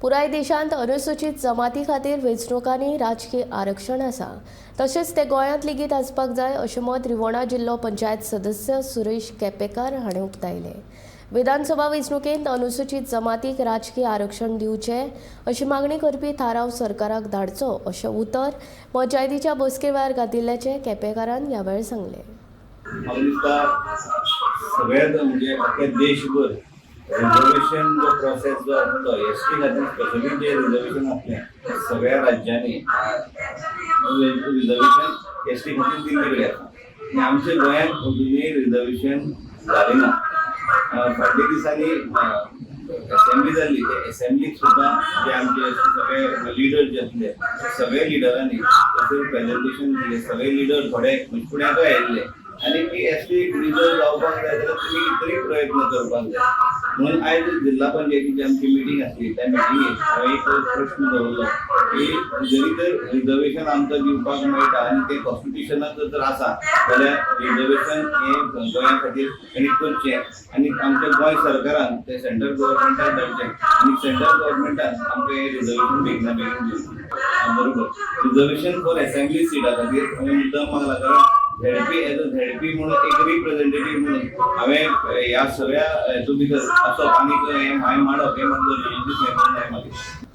पुराय देशांत अनुसूचित जमाती खातीर वेंचणुकांनी राजकी आरक्षण आसा, तशेंच ते गोंयांत लेगीत आसपाक जाय अशें मत रिवणा जिल्लो पंचायत सदस्य सुरेश केपेकार हांणी उक्तायलें. विधानसभा वेंचणुकेंत अनुसूचित जमातीक राजकी आरक्षण दिवचें अशी मागणी करपी थाराव सरकाराक धाडचो अशें उतर पंचायतीच्या बसके वेळार घातिल्ल्याचें केपेकारान ह्या वेळार सांगलें. म्हाका दिसता सगळ्यात म्हणजे अख्ख्या देशभर रिझर्वेशन जो प्रोसेस जो आसा तो एसटी खातीर स्पेशली जे रिझर्वेशन आसलें, सगळ्या राज्यांनी रिझर्वेशन एसटी खातीर दिल्ले कडेन आसा आनी आमच्या गोंयांत अजुनूय रिझर्वेशन जालें ना. फाटल्या दिसांनी असेंब्ली जाल्ली. ते असेंब्लीक सुद्दां जे आमचे सगळे लिडर जे आसले, सगळे लिडरांनी तसो प्रेजेंटेशन दिलें. सगळे लिडर थोडे फुड्याकय आयिल्ले आनी की एसटी रिजर्व जावपाक जाय जाल्यार तुमी तरी प्रयत्न करपाक जाय म्हणून आयज जिल्हा पंचायतीची आमची मिटींग आसली. त्या मिटिंगेक हांवें एक प्रश्न दवरलो की जरी तर रिजर्वेशन आमकां दिवपाक मेळटा आनी तें कॉन्स्टिट्युशनात जर आसा जाल्यार रिजर्वेशन हें गोंया खातीर तांणी करचें आनी आमच्या गोंय सरकारान ते सेंट्रल गव्हर्मेंटान धाडचें आनी सेंट्रल गव्हर्मेंटान आमकां हें रिजर्वेशन बेगिना बेगीन दिवचें. बरोबर, रिजर्वेशन फॉर असेंब्ली सिटा खातीर हांवें मुद्दाम मागला, कारण झेडपी, एज अ झेडपी म्हणून एक रिप्रेझेंटेटीव म्हणून हांवें ह्या सगळ्या हेतून भितर आसप आनी हें हांवें मांडप हें म्हाका गरजेचें दिसलें म्हणून हांवें मागलें.